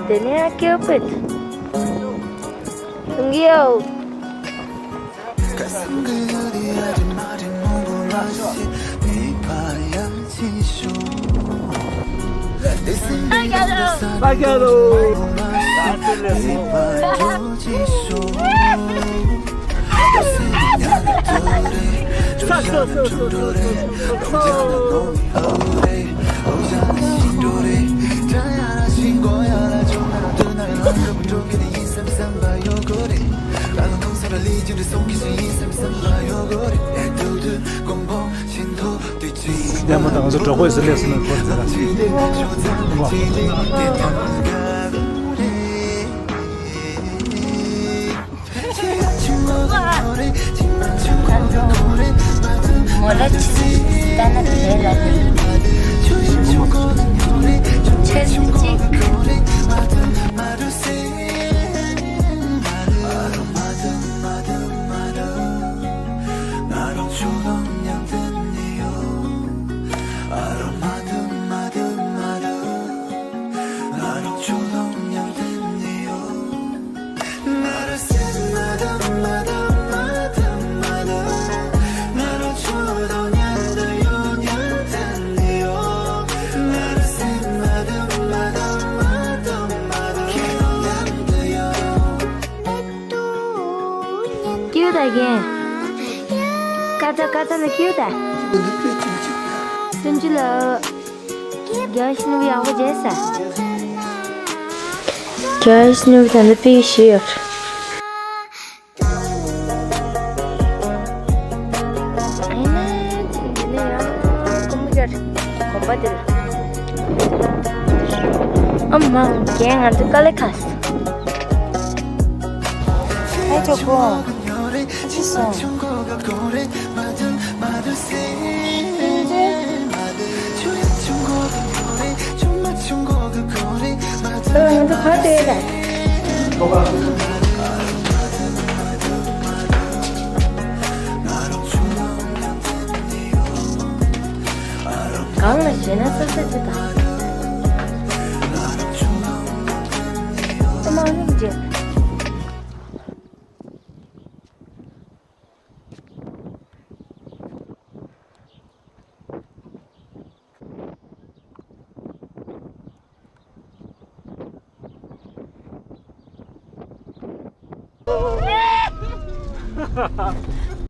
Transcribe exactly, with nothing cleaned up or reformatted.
དེ་ནས་ཨ་སྐྱོ་པོད། ཡོ། ཡ་མ་དང་ང་ཚོ་གྲོགས་པོ་ཡི་སེ་ལེགས་སུ་ན་འཁོར་ཟེར་ལ། མོ་ར་ཆི་ལྟ་ན་དེ་ལ་ནི་ཆེ་གཅིག་ཀྱུ་ད་རྒན། ཀ་ཙ་ཀ་ཙ་ལ་ཀྱུ་ད། བསྟན་ཆུ་ལ། རྒྱ་ཤི་ནུ་ཡག་པོ་བྱས་ས། རྒྱ་ཤི་ནུ་ད་ནི་པི་ཤི་ཡོད། ཨ་མ་རྒན་ང་ཚོ་དཀའ་ལས་ཁག་སོང་། ཨེ་ཇོ་བོ། ཅི་སོང་། ཨ་ང་ཚོ་ག་བལྟས་ལ། གང་ལ་ཞེན་ན་ས་ས་ཅི་དང་། ཨ་མ་སྙིང་རྗེ།